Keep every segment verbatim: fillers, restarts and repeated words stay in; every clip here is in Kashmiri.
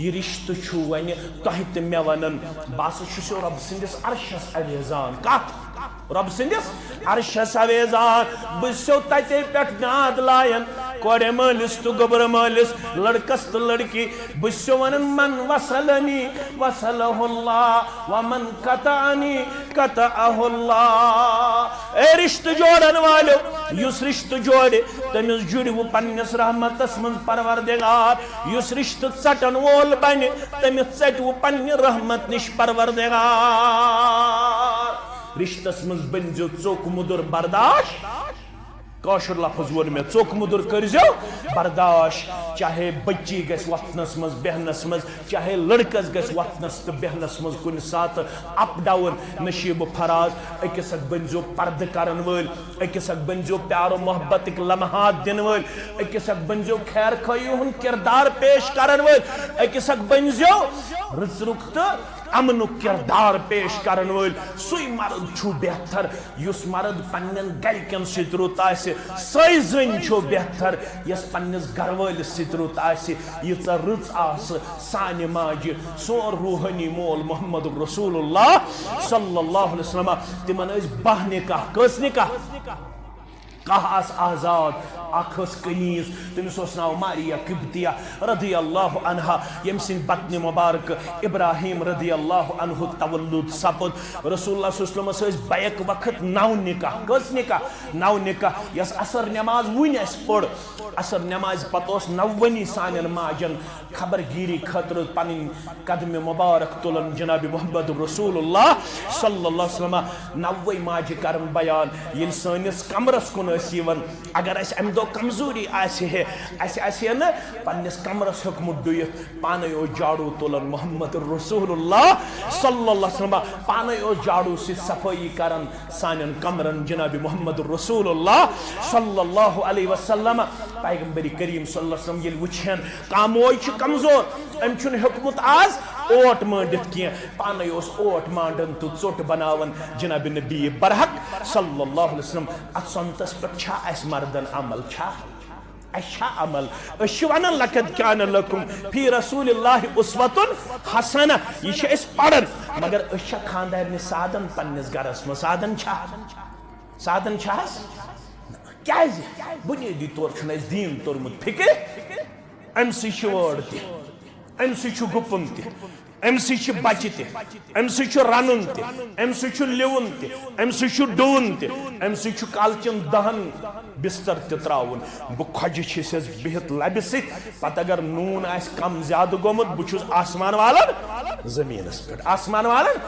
یہِ رِشتہٕ چھُ وۄنۍ تۄہہِ تہٕ مےٚ وَنان۔ بہٕ ہسا چھُسو رۄب سٕنٛدِس عرشس اویزان۔ کتھ؟ رۄب سٕنٛدِس عرشس اویزان۔ بہٕ چھُسو تَتے پٮ۪ٹھ ناد لایان، کورِ مٲلِس تہٕ گوٚبرٕ مٲلِس، لڑکس تہٕ لڑکی۔ بہٕ چھُسو وَنان، من وصلنی وصلہ اللہ، ومن قطعنی قطعہ اللہ۔ اے رشتہٕ جوڑن والٮ۪و، یُس رشتہٕ جوڑِ، تٔمِس جُڑِوٕ پننِس رحمتس منٛز پروردگار۔ یُس رشتہٕ ژٹن وول بنہِ، تٔمِس ژٹِوٕ پننہِ رحمت نِش پروردگار۔ رشتس منٛز بٔنزیو ژوٚک مُدُر برداش۔ کٲشُر لفظ ووٚن مےٚ، ژوٚک مُدُر کٔرزیو برداش۔ چاہے بچی گژھِ وۄتھنس منٛز، بیہنس منٛز، چاہے لڑکس گژھِ وۄتھنس تہٕ بیہنس منٛز کُنہِ ساتہٕ اپ ڈاؤن، نشیب و فراز۔ أکِس اکھ بٔنزیو پردٕ کرن وٲلۍ، أکِس اکھ بٔنزیو پیار و محبتٕکۍ لمحات دِنہٕ وٲلۍ، أکِس اکھ بٔنزیو خیر خواہی ہُنٛد کردار پیش کرن وٲلۍ، أکِس اکھ بٔنزیو رٕژرُک تہٕ امنُک کردار پیش کرن وٲلۍ۔ سُے مرد چھُ بہتر یُس مرد پننٮ۪ن گرِکٮ۪ن سۭتۍ رُت آسہِ، سۄے زٔنۍ چھو بہتر یۄس پننِس گرٕ وٲلِس سۭتۍ رُت آسہِ۔ ییٖژاہ رٕژ آسہٕ سانہِ ماجہِ، سون روحٲنی مول محمد رسول اللہ صلی اللہ علیہ وسلم، تِمن ٲسۍ باہ نکاح۔ کٔژ نکاح؟ کاہ آسہٕ آزاد، اکھ ٲس کنیز، تٔمِس اوس ناو ماریا قبطیہ رضی اللہ عنہا، ییٚمہِ سٕنٛدِ بطنِ مبارک ابراہیم رضی اللہ عنہ تولد سپُد۔ رسول اللہ صلی اللہ علیہ وسلمس ٲسۍ بیک وقت نو نکاح۔ کٔژ نکاح؟ نو نکاح۔ یۄس عصر نماز وُنہِ اَسہِ پٔر، عصر نمازِ پتہٕ اوس نوونی سانٮ۪ن ماجن خبر گیری خٲطرٕ پنٕنۍ قدمِ مبارک تُلان جناب محمد رسول اللہ صلی اللہ علیہ وسلم۔ نوے ماجہِ کرن بیان، ییٚلہِ سٲنِس کمرس کُن ٲسۍ یِوان، اگر اسہِ امہِ دۄہ کمزوری آسہِ ہے، اسہِ آسہِ ہے نہٕ پننِس کمرس ہیوٚکمُت ڈُیِتھ، پانے اوس جاڑو تُلان محمد رسول اللہ صلی اللہ علیہ وسلم، پانے اوس جاڑو سۭتۍ صفٲیی کران سانٮ۪ن کمرن جناب محمد رسول اللہ صلی اللہ علیہ وسلم۔ پیغمبر کریم صلی اللہ علیہ وسلم ییٚلہِ وٕچھن کانٛہہ موج چھِ کمزور، أمۍ چھُنہٕ ہیوٚکمُت آز اوٹ مانڈِتھ کینٛہہ، پانے اوس اوٹ مانڈان تہٕ ژوٚٹ بناوان جناب نبی برحق صلی اللہ علیہ وسلم۔ اتھ سنتس پٮ۪ٹھ چھا اسہِ مردن عمل؟ چھا؟ اسہِ چھا عمل؟ أسۍ چھِ ونان، لقد کان لکم فی رسول اللہ اسوۃ حسنہ، یہِ چھِ أسۍ پران، مگر أسۍ چھا خاندارنہِ سادن پننِس گرس منٛز؟ سادن چھا؟ سادن چھا حظ؟ کیازِ؟ بنیٲدی طور چھُنہٕ اسہِ دیٖن توٚرمُت فکرِ۔ امہِ سۭتۍ چھِ وٲر تہِ، امہِ سۭتۍ چھُ گُپُن تہِ، امہِ سۭتۍ چھِ بچہِ تہِ، امہِ سۭتۍ چھُ رنُن تہِ، امہِ سۭتۍ چھُ لِوُن تہِ، امہِ سۭتۍ چھُ ڈُوُن تہِ، امہِ سۭتۍ چھُ کالچن دہن بستر تہِ تراوُن۔ بہٕ کھۄجہِ چھِسس بِہِتھ لبہِ سۭتۍ، پتہٕ اگر نوٗن آسہِ کم زیادٕ گوٚمُت، بہٕ چھُس آسمان والن زٔمیٖنس پٮ۪ٹھ۔ آسمان والن،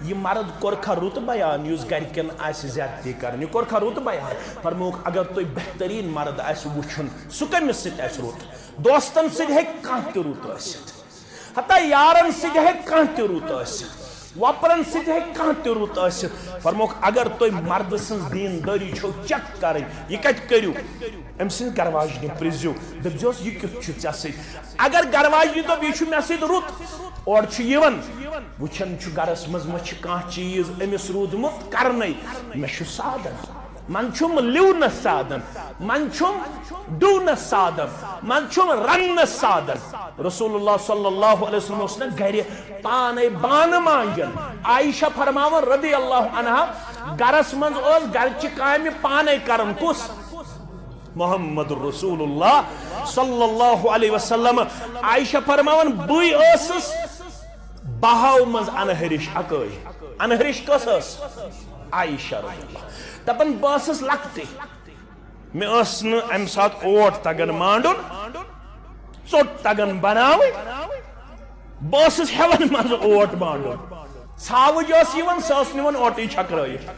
یہِ مرد کوٚرکھا رُت بیان یُس گرِکٮ۪ن آسہِ زیادتی کران؟ یہِ کوٚرکھا رُت بیان؟ فرمووُکھ، اگر تُہۍ بہتریٖن مرد آسہِ وٕچھُن، سُہ کٔمِس سۭتۍ آسہِ رُت؟ دوستن سۭتۍ ہیٚکہِ کانٛہہ تہِ رُت ٲسِتھ، حتیٰ یارن سۭتۍ ہیٚکہِ کانٛہہ تہِ رُت ٲسِتھ، وۄپرن سۭتۍ ہیٚکہِ کانٛہہ تہِ رُت ٲسِتھ۔ فرمووُکھ، اگر تُہۍ مردٕ سٕنٛز دیٖندٲری چھو چیک کرٕنۍ، یہِ کتہِ کٔرِو؟ أمۍ سٕنٛز گرواجنہِ پرٛژھزیو، دٔپزیوس، یہِ کیُتھ چھُ ژےٚ سۭتۍ؟ اگر گرواجنہِ دوٚپ، یہِ چھُ مےٚ سۭتۍ رُت، اورٕ چھُ یِوان، وٕچھان چھُ گرس منٛز ما چھِ کانٛہہ چیٖز أمِس روٗدمُت کرنَے، مےٚ چھُ سادن۔ من چھُم لِونس سادن، من چھُم ڈُونس سادن، من چھُم رننس سادن۔ رسول اللہ صلی اللہ علیہ وسلم اوس نہ گرِ پانے بانہٕ مانجان۔ عائشہ فرماوان رضی اللہ عنہا، گرس منٛز اوس گرچہِ کامہِ پانے کران۔ کُس؟ محمد رسول اللہ صلی اللہ علیہ وسلم۔ عائشہ فرماوان، بٕے ٲسٕس بہاو منٛز انہرِش اکٲے۔ انہرِش کۄس ٲس؟ عائشہ رضی اللہ۔ دپان، بہٕ ٲسٕس لۄکٹٕے، مےٚ ٲس نہٕ امہِ ساتہٕ اوٹ تگان مانڈُن، ژوٚٹ تگان بناوٕنۍ۔ بہٕ ٲسٕس ہٮ۪وان منٛزٕ اوٹ مانڈُن۔ ژھاوٕج ٲس یِوان، سۄ ٲس نِوان اوٹٕے چھکرٲیِتھ۔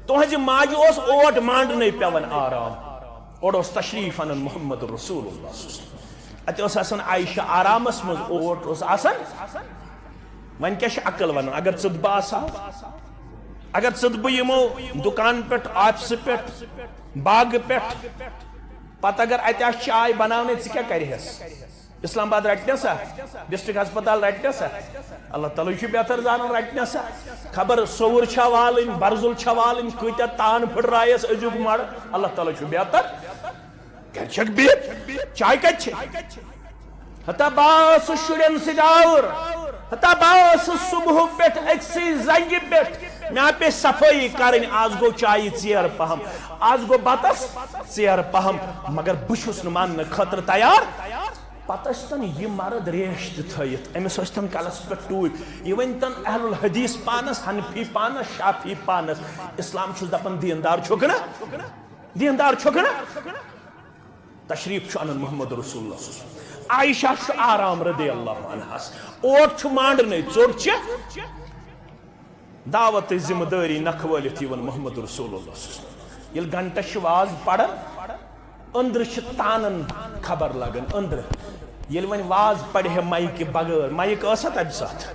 تُہنٛزِ ماجہِ اوس اوٹ مانڈنَے پٮ۪وان آرام۔ اورٕ اوس تشریف انان محمد رسول اللہ صلی اللہ علیہ وسلم۔ اتہِ اوس آسان عائشہ آرامس منٛز اوٹ اوس آسان۔ وۄنۍ کیٛاہ چھِ عقل ونان؟ اگر ژٕ تہٕ بہٕ آسہٕ ہاو، اگر ژٕ تہٕ بہٕ یِمو دُکان پٮ۪ٹھ، آفسہٕ پٮ۪ٹھ، باغہٕ پٮ۪ٹھ، پتہٕ اگر اتہِ آسہِ چاے بناونَے، ژٕ کیٛاہ کرِہَس؟ اسلام آباد رٹہِ نا سا؟ ڈسٹرکٹ ہسپتال رٹہِ نا سا؟ اللہ تعالیٰ چھُ بہتر زانان رٹہِ نا سا۔ خبر سوٚوُر چھا والٕنۍ، برزُل چھا والٕنۍ، کۭتیاہ تان پھٕٹرایس أزیُک مڑ، اللہ تعالیٰ چھُ بہتر۔ گرِ چھکھ بِہِتھ، چاے کتہِ چھِ؟ ہتا بہٕ آسہٕ شُرٮ۪ن سۭتۍ آوُر، ہتا بہٕ آسہٕ صبح پٮ۪ٹھ أکسٕے زنگہِ پٮ۪ٹھ۔ مےٚ پیٚیہِ صفٲیی کرٕنۍ، آز گوٚو چایہِ ژیر پہم، آز گوٚو بتس ژیر پہم، مگر بہٕ چھُس نہٕ ماننہٕ خٲطرٕ تیار۔ پتہٕ ٲسۍ تن یہِ مرد ریش تہِ تھٲیِتھ، أمِس ٲسۍ تن کلس پٮ۪ٹھ ٹوٗپۍ، یہِ ؤنۍ تن اہل الحدیث پانس، حنفی پانس، شافعی پانس، اسلام چھُس دپان دیندار چھُکھ نہ، دیندار چھُکھ نہ۔ تشریف چھُ انان محمد رسول اللہ صلی اللہ علیہ وسلم۔ عائشہ چھُ آرام رضی اللہ عنہس، اوٹ چھُ مانڈنے، ژوٚٹ چھِ دعوت تہٕ ذمہ دٲری نکھٕ وٲلِتھ یِوان محمد رسول اللہ صلی اللہ علیہ وسلم۔ ییٚلہِ گھنٹس چھِ واز پران، أنٛدرٕ چھِ تانن خبر لگان، أنٛدرٕ۔ ییٚلہِ وۄنۍ واز پرِ ہے مایکہِ بغٲر، مایک ٲسا تمہِ ساتہٕ؟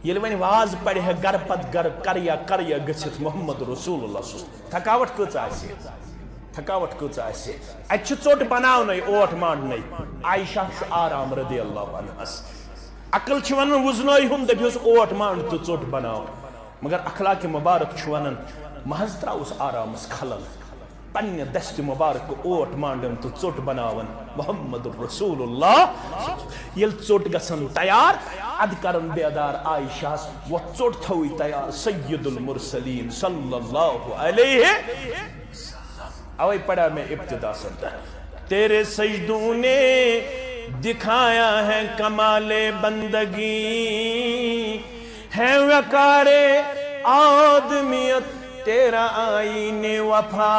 ییٚلہِ وۄنۍ واز پرِ ہے گرٕ پتہٕ گرٕ، کریا کریا گٔژھِتھ محمد رسول اللہ صلی اللہ علیہ وسلم۔ تھکاوٹ کۭژاہ آسہِ؟ تھکاوٹ کۭژاہ آسہِ؟ اتہِ چھِ ژوٚٹ بناونَے، اوٹ مانڈنَے۔ عائشہ چھُ آرام رضی اللہ عنہس۔ عقل چھِ ونان وُزنٲیہُن، دٔپۍہُس اوٹ مانڈ تہٕ ژوٚٹ بناو۔ مگر اخلاق مبارک چھُ ونان محض تراوُس آرامس خلل۔ پننہِ دستِ مبارک اوٹ مانڈان تہٕ ژوٚٹ بناوان محمد رسول اللہ۔ ییٚلہِ ژوٚٹ گژھان تیار، ادٕ کران بیدار عائشہس، وۄتھ ژوٚٹ تھٲوٕے تیار سید المرسلین صلی اللہ علیہ وسلم۔ اوے پڑھا مےٚ ابتدا سنتر، تیرے سجدوں نے دکھایا ہے کمال بندگی، ہے وقار آدمیت تیرا آئین وفا،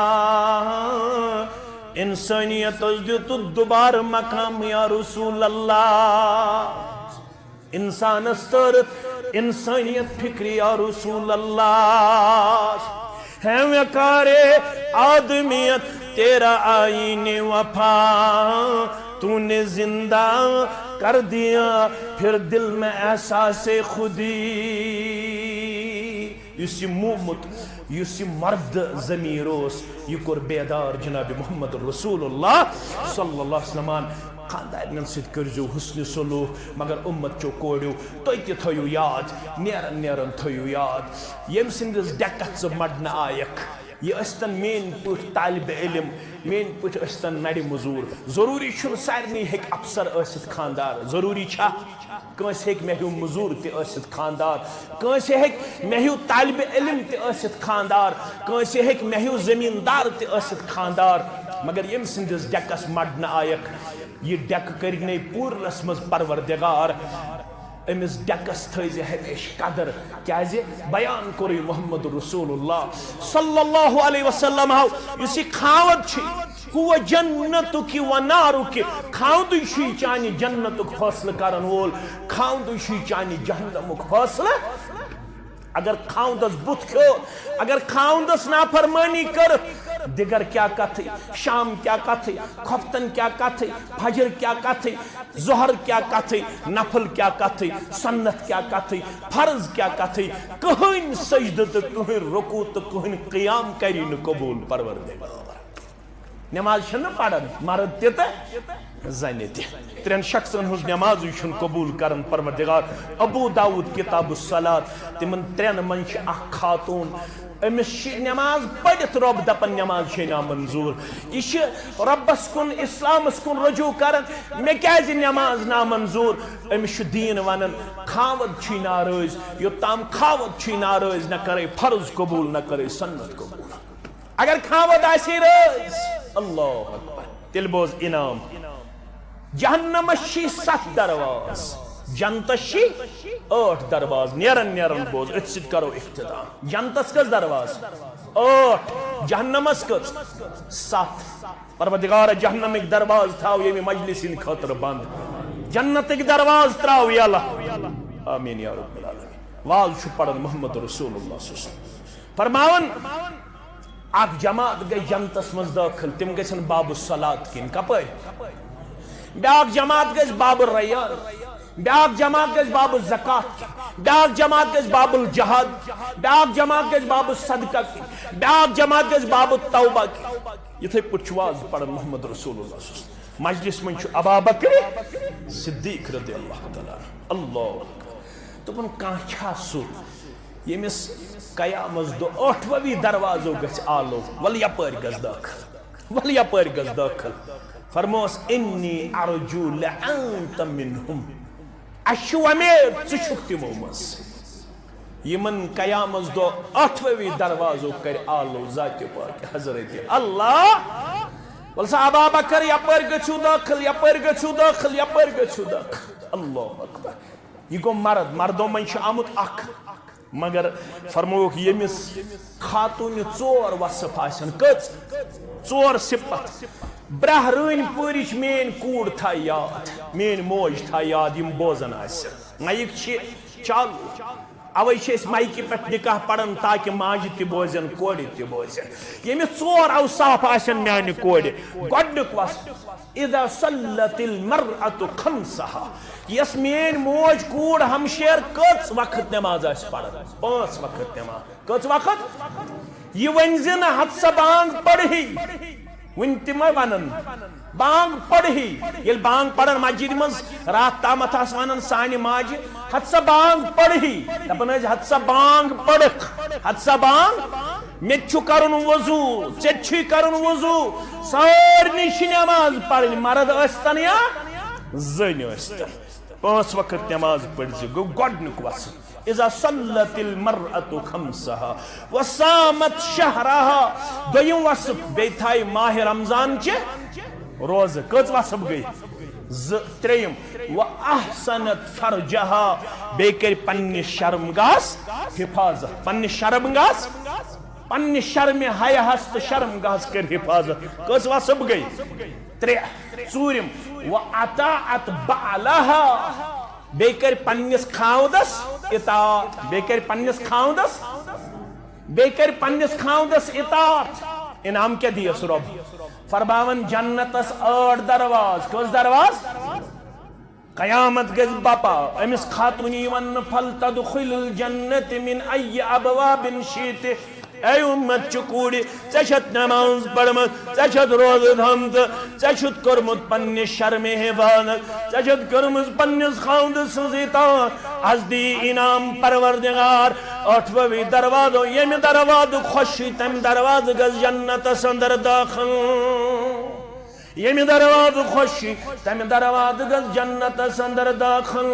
انسانیتس دیُتُتھ دوبارٕ مقام یا رسول اللہ۔ انسانس ترت انسانیت فکر یا رسول اللہ۔ ہے وقار آدمیت تیرا آئین وفا، تو نے زندہ کر دیا پھر دل میں احساس خودی۔ یُس یہِ موٗمُت، یُس یہِ مرد ضمیر اوس، یہِ کوٚر بیدار جناب محمد رسول اللہ صلی اللہ علیہ وسلم۔ خاندارنٮ۪ن سۭتۍ کٔرزیو حسن سلوک، مگر امت چو کوڑیو، تُہۍ تہِ تھٲیِو یاد، نیرن نیرن تھٲیِو یاد، ییٚمہِ سٕنٛدِس ڈٮ۪کس ژٕ مڈنہٕ آیکھ۔ یہِ ٲسۍتن میٲنۍ پٲٹھۍ طالب علم، میٲنۍ پٲٹھۍ ٲسۍتن نرِ مزوٗر۔ ضروٗری چھُنہٕ سارنٕے ہیٚکہِ افسر ٲسِتھ خاندار، ضروٗری چھا؟ کٲنٛسہِ ہیٚکہِ مےٚ ہیوٗ مزوٗر تہِ ٲسِتھ خاندار، کٲنٛسہِ ہیٚکہِ مےٚ ہیوٗ طالب علم تہِ ٲسِتھ خاندار، کٲنٛسہِ ہیٚکہِ مےٚ ہیوٗ زٔمیٖندار تہِ ٲسِتھ خاندار، مگر ییٚمہِ سٕنٛدِس ڈٮ۪کس مڈنہٕ آیکھ، یہِ ڈٮ۪کہٕ کٔرِنَے پوٗرنس منٛز پروردگار۔ أمِس ڈٮ۪کس تھٲیزِ ہمیشہِ قدر، کیازِ بیان کوٚرُے محمد رسول اللہ صلی اللہ علیہ وسلم ہو، یُس یہِ خاوند چھُ، ہو جنتُک و نارُک، خاوندٕے چھُے چانہِ جنتُک فٲصلہٕ کرن وول، خاوندٕے چھُے چانہِ جہنمُک فٲصلہٕ۔ اگر خاوندس بُتھ کھیوٚو، اگر خاوندس نافرمٲنی کٔر، دِگر کیٛاہ کتھٕے، شام کیٛاہ کتھٕے، خۄفتن کیٛاہ کتھٕے، فجر کیٛاہ کتھٕے، ظہر کیٛاہ کتھٕے، نفل کیٛاہ کتھٕے، سنت کیٛاہ کتھٕے، فرض کیٛاہ کتھٕے، کٕہٕنۍ سجدٕ تہٕ کٕہٕنۍ رکوع تہٕ کٕہٕنۍ قیام کری نہٕ قبول پروردگار۔ نماز چھنہٕ پران مرد تہِ تہٕ زنہِ تہِ۔ ترٛٮ۪ن شخصن ہٕنٛز نمازٕے چھُنہٕ قبول کران پروردگار۔ ابو داؤد کتاب الصلاۃ، تِمن ترٛٮ۪ن منٛز چھِ اکھ خاتون، أمِس چھِ نماز پٔرِتھ رۄب دپان نماز چھے نامنظور۔ یہِ چھِ رۄبس کُن، اسلامس کُن رجوع کران، مےٚ کیازِ نماز نامنظور؟ أمِس چھُ دیٖن ونان، خاوند چھُے ناراض، یوٚتام خاوند چھُے ناراض، نہ کرے فرض قبول، نہ کرے سنت قبول۔ اگر خاوند آسہِ رٲضۍ، اللہ اکبر، تیٚلہِ بوز انعام۔ جہنمس چھی ستھ درواز، جنتس چھی ٲٹھ درواز۔ نیرن نیرن بوز، أتھۍ سۭتۍ کرو اختتام۔ جنتس کٔژ درواز؟ ٲٹھ۔ جہنمس کٔژ؟ ستھ۔ پروردگار، جہنمٕکۍ درواز تھاو ییٚمہِ مجلس ہٕنٛدِ خٲطرٕ بند، جنتٕکۍ درواز تراو یلہٕ۔ آمین یا رب العالمین۔ واز چھُ پران محمد رسول اللہ صلی اللہ علیہ وسلم۔ فرماوان، اکھ جماعت گژھِ جنتس منٛز دٲخل، تِم گژھن باب الصلات کِنۍ۔ کپٲرۍ؟ بیاکھ جماعت گژھِ باب الریان، بیاکھ جماعت گژھِ باب الزکات کِنۍ، بیاکھ جماعت گژھِ باب الجہاد، بیاکھ جماعت گژھِ باب الصدقہ کِنۍ، بیاکھ جماعت گژھِ باب التوبہ کِنۍ۔ یِتھے پٲٹھۍ چھُ واز پران محمد رسول اللہ صلی اللہ علیہ وسلم۔ مجلس منٛز چھُ ابا بکر صدیق رضی اللہ تعالیٰ عنہ۔ اللہ اکبر۔ دوٚپُن، کانٛہہ چھا سُہ، ییٚمِس قیامس دۄہ ٲٹھوَوی دروازو گژھِ آلو؟ ول یپٲرۍ گژھ دٲخل، ول یپٲرۍ گژھ دٲخل۔ فرموس، "انی ارجو لانت منہم"، اسہِ چھُ وۄمید ژٕ چھُکھ تِمو منٛز یِمن قیامس دۄہ ٲٹھوے دروازو کرِ آلو ذاتِ پاک حضرت اللہ۔ وَل سا ابا بکر، یپٲرۍ گٔژھِو دٲخل، یپٲرۍ گٔژھِو دٲخل، یپٲرۍ گٔژھِو دٲخل۔ اللہ اکبر۔ یہِ گوٚو مرد، مردو منٛز چھُ آمُت اکھ۔ مگر فرمووُکھ، ییٚمِس خاتوٗنہِ ژور وصف آسن۔ کٔژ؟ ژور صفت۔ برٛہہ رٲنۍ پوٗرِچ میٲنۍ کوٗر تھایہِ یاد، میٲنۍ موج تھایہِ یاد، یِم بوزان آسن۔ مایِک چھِ چالو۔ اوے چھِ أسۍ مایکہِ پٮ۪ٹھ نکاح پران تاکہ ماجہِ تہِ بوزن، کورِ تہِ بوزن۔ ییٚمِس ژور اوصاف آسن میانہِ کورِ، گۄڈنیُک وصف، اذا صلت المرأة خمسها، یس میٲنۍ موج کوٗر ہمشیر کٔژ وقت نماز آسہِ پران؟ پانٛژھ وقت نماز۔ کٔژ وقت؟ یہِ ؤنۍ زِ نہٕ ہتہٕ سا بانگ پرہی۔ وٕنہِ تہِ ما ونن؟ بانگ پرہی۔ ییٚلہِ بانگ پرن مسجدِ منٛز راتھ تامتھ آسہٕ ونان سانہِ ماجہِ، "ہتہٕ سا بانگ پرہی"، دپان ٲسۍ، "ہتہٕ سا بانگ پرکھ، ہتہٕ سا بانگ"۔ مےٚ تہِ چھُ کرُن وضو، ژےٚ تہِ چھُے کرُن وضو، سارنٕے چھِ نماز پرٕنۍ، مرد ٲسۍتن یا زٔنۍ ٲسۍتن۔ پانٛژھ وقت نماز پٔرزِ، گوٚو گۄڈنیُک وصف۔ اذا صلت المرأة خمسها وصامت شهرها۔ دوٚیِم وصف، بیٚیہِ تھایہِ ماہِ رمضان چہِ روزٕ۔ کٔژ وصف گٔے؟ زٕ۔ ترٛیٚیِم، واحصنت فرجها، بیٚیہِ کرِ پننِس شرمگاہس حفاظت، پننِس شرمگاہس، پننِس شرمِ حیاہس تہٕ شرمگاہس کرِ حفاظت۔ کٔژ وصف گٔے؟ ترٛےٚ۔ ژوٗرِم، واطاعت بعلها، بیٚیہِ کرِ پننِس خاوندس اطاعت، بیٚیہِ کرِ پننِس خاوندس، بیٚیہِ کرِ پننِس خاوندس اطاعت۔ انعام کیٛاہ دِیس رۄب؟ فرماوان جنتس ٲٹھ درواز۔ کٔژ درواز؟ قیامت گژھِ بپا، أمِس خاتوٗنہِ یِوان نہٕ، "فلتدخل الجنة من أي أبواب شئت"۔ اے اُمت چہِ کوٗرِ، ژےٚ چھَتھ نماز پٔرمٕژ، ژےٚ چھَتھ روزٕ تھٲمژٕ، ژےٚ چھُتھ کوٚرمُت پننہِ شرمہِ حفاظت، ژےٚ چھَتھ کٔرمٕژ پننِس خاوندٕ سٕنٛز اطاعت۔ از دی انعام پروردگار ٲٹھوے دروازو، ییٚمہِ دروازٕ خۄش چھُے، تَمہِ دروازٕ گژھ جنتس اندر داخل۔ ییٚمہِ دروازٕ خۄش چھُے، تَمہِ دروازٕ گژھ جنتس اندر داخل۔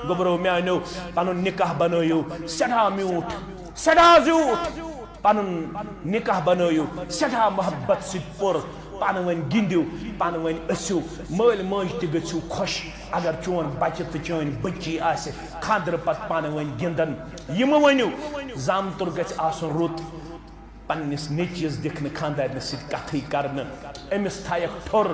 گوٚبرو میانیو، پنُن نکاح بنٲیِو سٮ۪ٹھاہ میوٗٹھ، سٮ۪ٹھاہ زیوٗٹھ۔ پنُن نکاح بنٲیِو سٮ۪ٹھاہ محبت سۭتۍ پُر۔ پانہٕ ؤنۍ گِنٛدِو، پانہٕ ؤنۍ ٲسِو، مٲلۍ مٲج تہِ گٔژھِو خۄش۔ اگر چون بچہِ تہٕ چٲنۍ بٔچی آسہِ خانٛدرٕ پتہٕ پانہٕ ؤنۍ گِنٛدان، یہِ مہٕ ؤنِو، زامتُر گژھِ آسُن رُت۔ پننِس نیٚچوِس دِکھ نہٕ خانٛدارنہِ سۭتۍ کتھٕے کرنہٕ۔ أمِس تھایکھ ٹھوٚر،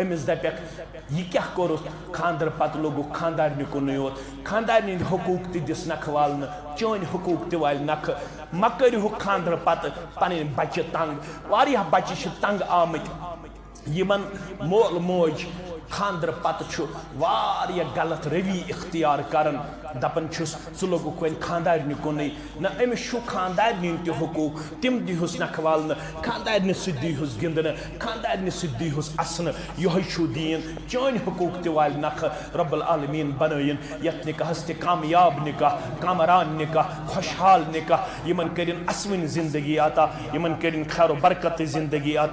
أمِس دپکھ، "یہِ کیٛاہ کوٚرُتھ؟ خانٛدرٕ پتہٕ لوٚگُکھ خانٛدارنہِ کُنُے یوت۔ خانٛدارنہِ ہٕنٛدۍ حقوٗق تہِ دِس نکھٕ والنہٕ، چٲنۍ حقوٗق تہِ والہِ نکھٕ۔" مہ کٔرِہُکھ خانٛدرٕ پتہٕ پنٕنۍ بچہِ تنگ۔ واریاہ بچہِ چھِ تنگ آمٕتۍ۔ یِمن مول موج خانٛدرٕ پتہٕ چھُ واریاہ غلط روی اختیار کران، دپان چھُس، "ژٕ لوٚگُکھ وۄنۍ خانٛدارنہِ کُنُے۔" نہ، أمِس چھُ خانٛدارنہِ ہُنٛد تہِ حقوٗق، تِم دیٖہُس نکھٕ والنہٕ، خانٛدارنہِ سۭتۍ دیٖہُس گِنٛدنہٕ، خانٛدارنہِ سۭتۍ دیٖہُس اسنہٕ۔ یِہوٚے چھُ دیٖن، چٲنۍ حقوٗق تہِ والہِ نکھٕ۔ رب العالمین بنٲیِن یتھ نکاحس تہِ کامیاب نکاح، کامران نکاح، خۄشحال نکاح۔ یِمن کٔرِن اسوٕنۍ زندگی عطا، یِمن کٔرِن خیر و برکتٕچ زندگی عطا۔